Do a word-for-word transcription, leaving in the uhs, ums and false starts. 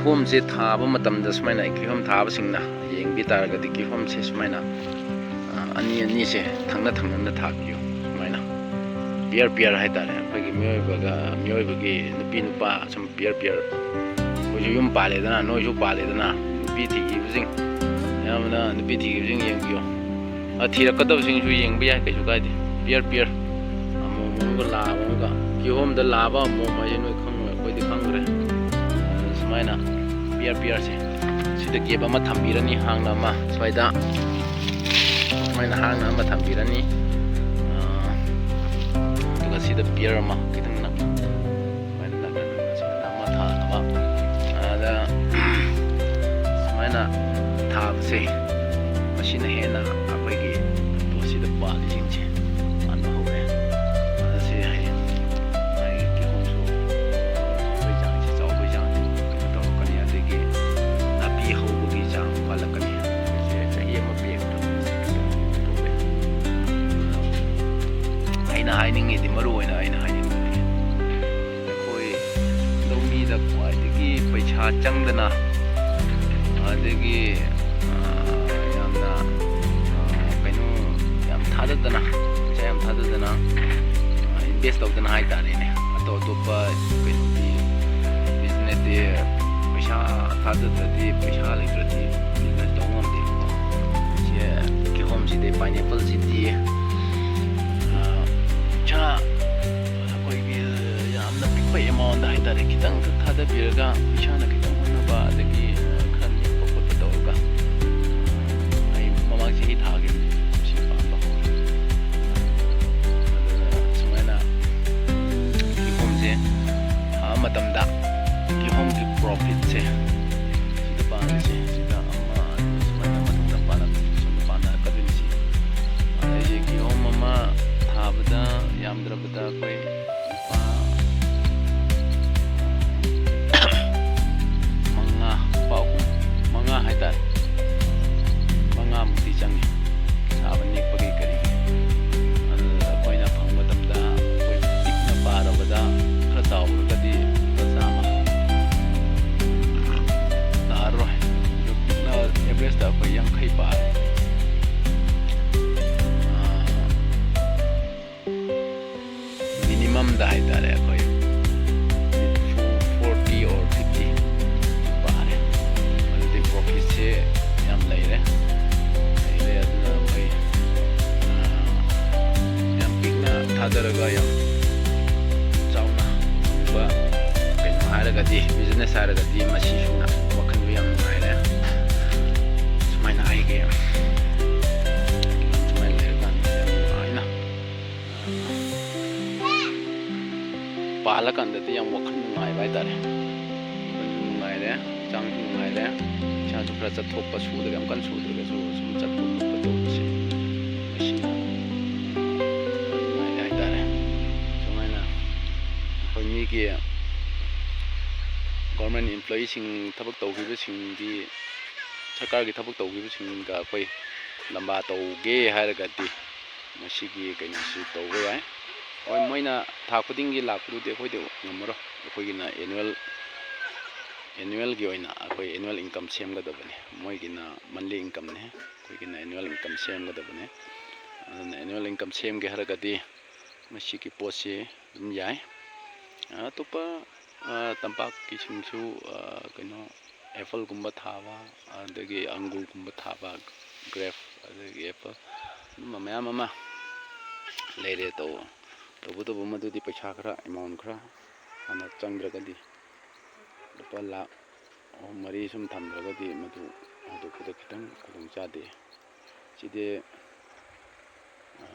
ꯀꯤꯍꯣꯝꯁꯦ ꯊꯥꯕ ꯃꯇꯝꯗ ꯁꯨꯃꯥꯏꯅ ꯀꯤꯍꯣꯝ ꯊꯥꯕꯁꯤꯡꯅ ꯌꯦꯡꯕꯤ ꯇꯥꯔꯒꯗꯤ ꯀꯤꯍꯣꯝꯁꯦ ꯁꯨꯃꯥꯏꯅ, ꯑ, ꯑꯅꯤ ꯑꯅꯤꯁꯦ ꯊꯪꯅ ꯊꯪꯅꯅ ꯊꯥꯕꯤꯌꯨ꯫ ꯁꯨꯃꯥꯏꯅ ꯄꯤꯌꯔ ꯄꯤꯌꯔ ꯍꯥꯏꯇꯥꯔꯦ, ꯑꯩꯈꯣꯏꯒꯤ ꯃꯤꯑꯣꯏꯕꯒ ꯃꯤꯑꯣꯏꯕꯒꯤ ꯅꯨꯄꯤ ꯅꯨꯄꯥ ꯁꯨꯝ ꯄꯤꯌꯔ ꯄꯤꯌꯔ꯫ ꯑꯩꯈꯣꯏꯁꯨ ꯌꯨꯝ ꯄꯥꯜꯂꯦꯗꯅ, ꯅꯣꯏꯁꯨ ꯄꯥꯜꯂꯦꯗꯅ, ꯅꯨꯄꯤ ꯊꯤꯈꯤꯕꯁꯤꯡ, ꯑꯌꯥꯝꯕꯅ ꯅꯨꯄꯤ ꯊꯤꯈꯤꯕꯁꯤꯡ ꯌꯦꯡꯕꯤꯌꯣ꯫ ꯑ, ꯊꯤꯔꯛꯀꯗꯕꯁꯤꯡꯁꯨ ꯌꯦꯡꯕ ꯌꯥꯏ, ꯀꯩꯁꯨ ꯀꯥꯏꯗꯦ꯫ ꯄꯤꯌꯔ ꯄꯤꯌꯔ, ꯑꯃꯣꯝ ꯑꯃꯒ ꯂꯥꯕ ꯑꯃꯒ꯫ ꯀꯤꯍꯣꯝꯗ ꯂꯥꯕ ꯑꯃꯣꯝ ꯍꯥꯏꯁꯦ ꯅꯣꯏ ꯈꯪꯉꯣꯏ, ꯑꯩꯈꯣꯏꯗꯤ ꯈꯪꯈ꯭ꯔꯦ꯫ ꯑꯗꯨ ꯁꯨꯃꯥꯏꯅ ꯄꯤꯌꯔ ꯄꯤꯌꯔꯁꯦ, ꯁꯤꯗ ꯒꯦꯞ ꯑꯃ ꯊꯝꯕꯤꯔꯅꯤ, ꯍꯥꯡꯅ ꯑꯃ ꯁ꯭ꯋꯥꯏꯗ ꯁꯨꯃꯥꯏꯅ ꯍꯥꯡꯅ ꯑꯃ ꯊꯝꯕꯤꯔꯅꯤ꯫ ꯑ, ꯑꯗꯨꯒ ꯁꯤꯗ ꯄꯤꯌꯔ ꯑꯃ ꯈꯤꯇꯪ ꯅꯛ-, ꯁꯨꯃꯥꯏꯅ ꯅꯛꯅ ꯁꯨꯃꯥꯏꯅ ꯑꯃ ꯊꯥꯅꯕ꯫ ꯑꯗ ꯁꯨꯃꯥꯏꯅ ꯊꯥꯕꯁꯦ, ꯃꯁꯤꯅ ꯍꯦꯟꯅ ꯑꯩꯈꯣꯏꯒꯤ ꯄꯣꯠꯁꯤꯗ ꯄꯥꯜꯂꯤꯁꯤꯡꯁꯦ ꯄꯥꯟꯕ ꯍꯧꯔꯦ꯫ ꯑꯗ ꯁꯤ ꯍꯌꯦꯡ ꯃꯥꯒꯤ ꯀꯤꯍꯣꯝꯁꯨ ꯆꯥꯎꯕꯩ ꯆꯥꯡꯁꯦ, ꯆꯥꯎꯕꯩ ꯆꯥꯡꯁꯦ ꯀꯩꯅꯣ ꯇꯧꯔꯛꯀꯅꯤ, ꯑꯗꯒꯤ ꯅꯥꯄꯤ ꯍꯧꯕꯒꯤ ꯆꯥꯡ ꯋꯥꯠꯂꯛꯀꯅꯤ꯫ ꯁꯦ ꯆꯍꯤ ꯑꯃ ꯄꯦꯛꯄꯗ ꯊꯣꯛꯑꯦ꯫ ꯑꯩꯅ ꯍꯥꯏꯅꯤꯡꯉꯤꯗꯤ, ꯃꯔꯨ ꯑꯣꯏꯅ ꯑꯩꯅ ꯍꯥꯏꯅꯤꯡꯕꯗꯤ, ꯑꯩꯈꯣꯏ ꯂꯧꯃꯤꯗ ꯈ꯭ꯋꯥꯏꯗꯒꯤ ꯄꯩꯁꯥ ꯆꯪꯗꯅ, ꯑꯗꯒꯤ, ꯑ, ꯌꯥꯝꯅ, ꯑ, ꯀꯩꯅꯣ, ꯌꯥꯝ ꯊꯥꯗꯗꯅ, ꯄꯩꯁꯥ ꯌꯥꯝ ꯊꯥꯗꯗꯅ, ꯑ, ꯏꯟꯚꯦꯁ ꯇꯧꯗꯅ ꯍꯥꯏꯇꯥꯔꯦꯅꯦ꯫ ꯑꯇꯣꯞ ꯑꯇꯣꯞꯄ ꯀꯩꯅꯣꯒꯤ ꯕꯤꯖꯤꯅꯦꯁꯇꯤ ꯄꯩꯁꯥ ꯊꯥꯗꯗ꯭ꯔꯗꯤ, ꯄꯩꯁꯥ ꯂꯩꯇ꯭ꯔꯗꯤ ꯕꯤꯖꯤꯅꯦꯁ ꯇꯧꯕ ꯉꯝꯗꯦꯕꯀꯣ꯫ ꯁꯤ ꯀꯤꯍꯣꯝꯁꯤꯗꯤ, ꯄꯥꯏꯅꯦꯄꯜꯁꯤꯗꯤ, ꯑ, ꯄꯩꯁꯥ ꯑꯩꯈꯣꯏꯒꯤ ꯌꯥꯝꯅ ꯄꯤꯛꯄ ꯑꯦꯃꯥꯎꯟꯗ ꯍꯥꯏꯇꯥꯔꯦ, ꯈꯤꯇꯪꯈꯛ ꯊꯥꯗꯕꯤꯔꯒ, ꯏꯁꯥꯅ ꯈꯤꯇꯪ ꯍꯣꯠꯅꯕ, ꯑꯗꯒꯤ, ꯑ, ꯈꯔ ꯅꯦꯛꯄ ꯈꯣꯠꯄ ꯇꯧꯔꯒ, ꯑꯩ ꯃꯃꯥꯡ ꯆꯍꯤ ꯊꯥꯈꯤꯕꯅꯤ, ꯁꯤ ꯄꯥꯟꯕ ꯍꯧꯔꯦ꯫ ꯑꯗꯨꯅ ꯁꯨꯃꯥꯏꯅ ꯀꯤꯍꯣꯝꯁꯦ ꯊꯥꯕ ꯃꯇꯝꯗ ꯀꯤꯍꯣꯝꯒꯤ ꯄ꯭ꯔꯣꯐꯤꯠꯁꯦ, ꯁꯤꯗ ꯄꯥꯜꯂꯤꯁꯦ, ꯁꯤꯗ ꯑꯃ, ꯑꯅꯤ, ꯁꯨꯃꯥꯏꯅ ꯃꯊꯪꯗ ꯄꯥꯜꯂꯛ-, ꯁꯨꯝ ꯄꯥꯟꯅꯔꯛꯀꯗꯣꯏꯅꯤ ꯁꯤ꯫ ꯑꯗꯩꯁꯦ ꯀꯤꯍꯣꯝ ꯑꯃ ꯊꯥꯕꯗ ꯌꯥꯝꯗ꯭ꯔꯕꯗ ꯑꯩꯈꯣꯏ ꯂꯨꯄꯥ ꯃꯉꯥ, ꯂꯨꯄꯥ ꯑꯍꯨꯝ, ꯃꯉꯥ ꯍꯥꯏꯇꯥꯔꯦ, ꯃꯉꯥꯃꯨꯛꯇꯤ ꯆꯪꯉꯤ ꯊꯥꯕ ꯅꯦꯛꯄꯒꯤ ꯀꯔꯤꯒꯤ꯫ ꯑꯗꯨꯅ ꯑꯩꯈꯣꯏꯅ ꯐꯪꯕ ꯃꯇꯝꯗ ꯑꯩꯈꯣꯏ ꯄꯤꯛꯅ ꯄꯥꯔꯕꯗ ꯈꯔ ꯆꯥꯎꯔꯒꯗꯤ ꯂꯨꯄꯥ ꯆꯥꯝꯃ, ꯗꯤ ꯃꯁꯤꯁꯨ ꯋꯥꯈꯜꯗꯣ ꯌꯥꯝ ꯅꯨꯡꯉꯥꯏꯔꯦ꯫ ꯁꯨꯃꯥꯏꯅ ꯑꯩꯒꯤ ꯁꯨꯃꯥꯏꯅ ꯂꯩꯔꯀꯥꯟꯗ ꯌꯥꯝ ꯅꯨꯡꯉꯥꯏꯅ ꯄꯥꯜꯂꯀꯥꯟꯗꯗꯤ ꯌꯥꯝ ꯋꯥꯈꯜ ꯅꯨꯡꯉꯥꯏꯕ ꯍꯥꯏꯇꯥꯔꯦ꯫ ꯋꯥꯈꯜꯁꯨ ꯅꯨꯡꯉꯥꯏꯔꯦ, ꯍꯛꯆꯥꯡꯁꯨ ꯅꯨꯡꯉꯥꯏꯔꯦ, ꯏꯁꯥꯁꯨ ꯈꯔ ꯆꯠꯊꯣꯛꯄ, ꯁꯨꯗ꯭ꯔꯒ, ꯌꯥꯝ ꯀꯟꯅ ꯁꯨꯗ꯭ꯔꯒꯁꯨ ꯁꯨꯝ ꯆꯠꯄ ꯈꯣꯠꯄ ꯇꯧꯕꯁꯦ ꯃꯁꯤꯅ ꯅꯨꯡꯉꯥꯏꯔꯦ ꯍꯥꯏꯇꯥꯔꯦ꯫ ꯁꯨꯃꯥꯏꯅ ꯑꯩꯈꯣꯏ ꯃꯤꯒꯤ government employeeꯁꯤꯡ, ꯊꯕꯛ ꯇꯧꯈꯤꯕꯁꯤꯡꯗꯤ, ꯁꯔꯀꯥꯔꯒꯤ ꯊꯕꯛ ꯇꯧꯈꯤꯕꯁꯤꯡꯒ ꯑꯩꯈꯣꯏ ꯂꯝꯕꯥ ꯇꯧꯒꯦ ꯍꯥꯏꯔꯒꯗꯤ ꯃꯁꯤꯒꯤ ꯀꯩꯅꯣꯁꯤ ꯇꯧꯕ ꯌꯥꯏ꯫ ꯍꯣꯏ, ꯃꯣꯏꯅ ꯊꯥ ꯈꯨꯗꯤꯡꯒꯤ ꯂꯥꯛꯄꯗꯨꯗꯤ ꯑꯩꯈꯣꯏꯗꯤ ꯉꯝꯃꯔꯣꯏ꯫ ꯑꯩꯈꯣꯏꯒꯤꯅ annual, annualꯒꯤ ꯑꯣꯏꯅ ꯑꯩꯈꯣꯏ annual income ꯁꯦꯝꯒꯗꯕꯅꯤ꯫ ꯃꯣꯏꯒꯤꯅ monthly incomeꯅꯦ, ꯑꯩꯈꯣꯏꯒꯤꯅ annual income ꯁꯦꯝꯒꯗꯕꯅꯤ꯫ ꯑꯗꯨꯅ annual income ꯁꯦꯝꯒꯦ ꯍꯥꯏꯔꯒꯗꯤ ꯃꯁꯤꯒꯤ ꯄꯣꯠꯁꯤ ꯑꯗꯨꯝ ꯌꯥꯏ꯫ ꯑꯇꯣꯞꯄ, ꯑ, ꯇꯝꯄꯥꯛꯀꯤꯁꯤꯡꯁꯨ, ꯑ, ꯀꯩꯅꯣ, appleꯒꯨꯝꯕ ꯊꯥꯕ, ꯑꯗꯒꯤ ꯑꯪꯒꯨꯔꯒꯨꯝꯕ ꯊꯥꯕ, grape, ꯑꯗꯒꯤ apple, ꯑꯗꯨꯝꯕ ꯃꯌꯥꯝ ꯑꯃ ꯂꯩꯔꯦ꯫ ꯇꯧ-, ꯇꯧꯕꯇꯕꯨ ꯃꯗꯨꯗꯤ ꯄꯩꯁꯥ ꯈꯔ, amount ꯈꯔ ꯍꯥꯟꯅ ꯆꯪꯗ꯭ꯔꯒꯗꯤ, ꯂꯨꯄꯥ ꯂꯥꯈ ꯑꯍꯨꯝ ꯃꯔꯤ ꯁꯨꯝ ꯊꯝꯗ꯭ꯔꯒꯗꯤ ꯃꯗꯨ ꯍꯧꯗꯣꯛꯄꯗ ꯈꯤꯇꯪ ꯈꯨꯗꯣꯡ ꯆꯥꯗꯦ꯫ ꯁꯤꯗꯤ, ꯑ,